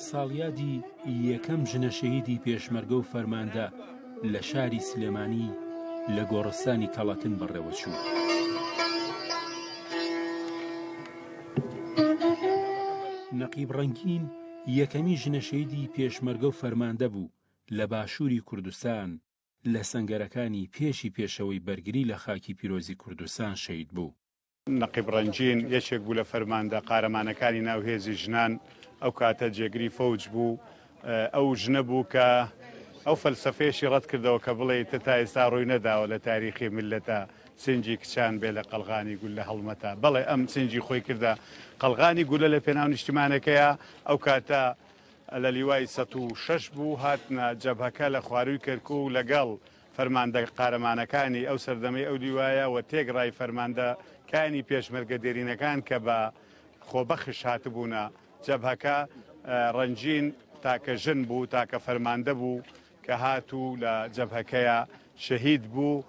ساڵیادی یەکەم ژنە شەهیدی پێشمەرگە و فەرماندە لە شاری سلێمانی لە گۆڕستانی کەڵەکن بەڕێوەچوو. نەقیب ڕەنگین یەکەمین ژنە شەهیدی پێشمەرگە و فەرماندە بوو لە باشووری کوردستان لە سەنگەرەکانی پێشی پێشەوەی بەرگری لە خاکی پیرۆزی کوردستان شەهید بوو. نەقیب ڕەنگین یەکێک بوو لە فەرماندە قارەمانەکانی ناو هێزی ژنان، ئەو کاتە جێگری فەوج بوو، ئەو ژنە بوو کە ئەو فەلسەفەیەشی ڕەت کردەوە کە بڵێی تا ئێستا ڕووی نەداوە لە تاریخی میللەتا سنگی کچان بێ لە قەڵغانی گوللە هەڵمەتە، بەڵێ ئەم سنگی خۆی کردە قەڵغانی گوللە لە پێناو نیشتیمانەکەیا، ئەو کاتە لە لیوای 106 بوو، هاتنە جەبهەکە لە خوارووی کەرکووک لەگەڵ فەرماندە قارەمانەکانی ئەو سەردەمەی ئەو لیوایە و تێکڕای فەرماندە کانی پێشمەرگە دێرینەکان کە بە خۆبەخش هاتبوونە جەبهەکە، ڕەنگین تاکە ژن بوو، تاکە فەرماندە بوو کە هات و لە جەبهەکەیا شەهید بوو.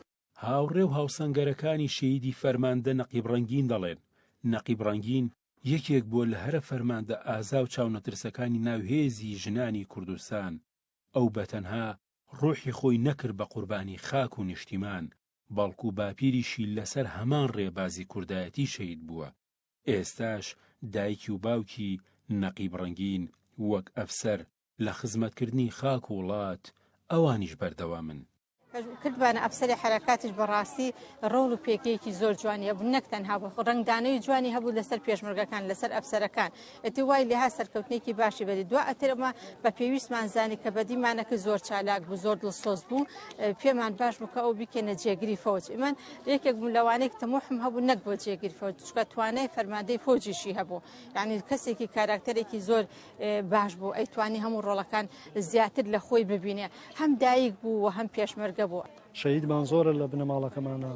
هاوڕێ و هاوسەنگەرەکانی شەهیدی فەرماندە نەقیب ڕەنگین دەڵێن، نەقیب ڕەنگین یەکێک بووە لە هەرە فەرماندە ئازا و چاونەترسەکانی ناو هێزی ژنانی کوردستان، ئەو بەتەنها ڕۆحی خۆی نەکرد بە قوربانی خاک و نیشتیمان، بەڵکو باپیریشی لەسەر هەمان ڕێبازی کوردایەتی شەهید بووە، ئێستاش دایکی و باوکی نەقیب ڕەنگین وەک ئەفسەر لە خزمەتکردنی خاک و وڵات ئەوانیش بەردەوامن. کردبانە ئەفسەری حەرەکاتیش بەڕاستی ڕۆڵ و پێگەیەکی زۆر جوانی هەبوو نەک تەنها بۆ ڕەنگدانەوەی جوانی هەبوو لەسەر پێشمەرگەکان لەسەر ئەفسەرەکان ئیتر وای لێها سەرکەوتنێکی باشی بەری دوا ئەتر ئەمە بە پێویستمان زانی کە بەدیمانەکە زۆر چالاک بوو زۆر دڵسۆز بوو پێمان باش بوو کە ئەو بیکەنە جێگری فەوج من یەکێک بووم لەوانەیە تەموحم هەبوو نەک بۆ جێگری فەوج چونکە توانای فەرماندەی فەوجیشی هەبوو یعنی کەسێکی کاراکتەرێکی زۆر باش بوو ئەیتوانی هەموو ڕۆڵەکان زیاتر لە خۆی ببینێ هەم دایک بوو و هەم پێشمەرگە بوو. شەهیدمان زۆرە لە بنەماڵەکەمانا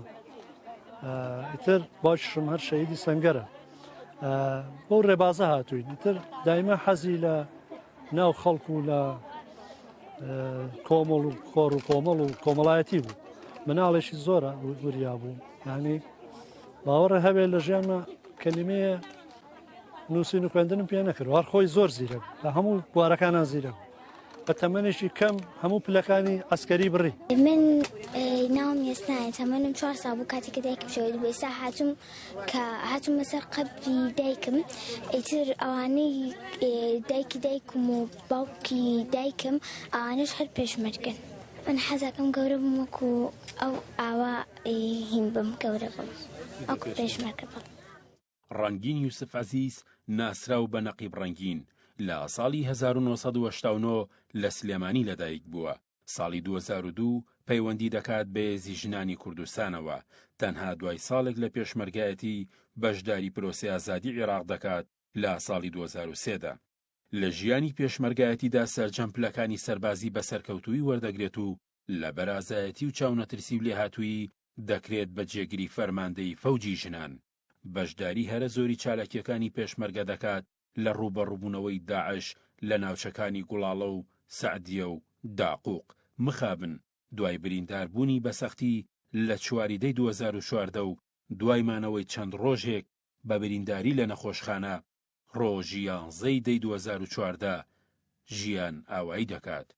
ئیتر باوکیشم هەر شەهیدی سەنگەرە بەو ڕێبازە هاتووین ئیتر دایمە حەزی لە ناو خەڵک و لە کۆمەڵ و خۆر و کۆمەڵ و کۆمەڵایەتی بوو مناڵێکی زۆرە وریا بوو یعنی باوەڕە هەبێ لە ژیانمە کەلیمەیە نووسین و خوێندنم پێ نەکرد هەر خۆی زۆر زیرەک لە هەموو بوارەکانە زیرەک بە تەمەنێکی کەم هەموو پلەکانی عسکەری بڕی. من ناوم یەسنایە تەمەنم چوار ساڵ بوو کاتێک کە دایکم شەهید بوو ئێستا هاتووم کە هاتوومە سەر قەبری دایکم ئیتر ئەوانەی دایکی دایکم و باوکی دایکم ئەوانەش هەر پێشمەرگن من حەزەکەم گەورە بم وەکو ئەو ئاوا هین بم گەورە بم وەکو پێشمەرگە بم. ڕەنگین یوسف عەزیز ناسراو بە نەقیب ڕەنگین لە ساڵی 1989 لە سلێمانی لەدایک بووە، ساڵی 2002 پەیوەندی دەکات بە هێزی ژنانی کوردستانەوە، تەنها دوای ساڵێک لە پێشمەرگایەتی بەشداری پرۆسەی ئازادی عێراق دەکات لە ساڵی 2003 دا. لە ژیانی پێشمەرگایەتیدا سەرجەم پلەکانی سەربازی بە سەرکەوتوویی وەردەگرێت و لە بەرازایەتی و چاونەترسی و لێهاتوویی دەکرێت بە جێگری فەرماندەی فەوجی ژنان. بەشداری هەرە زۆری چالاکییەکانی پێشمەرگە دەکات لە ڕووبەڕووبوونەوەی داعش لە ناوچەکانی گوڵاڵە و سەعدیە و داقوق، مخابن دوای برینداربوونی بە سەختی لە چواری دەی 2014 و دوای مانەوەی چەند ڕۆژێک بە برینداری لە نەخۆشخانە ڕۆژی یانزەی دەی 2014 ژیان ئاوایی دەکات.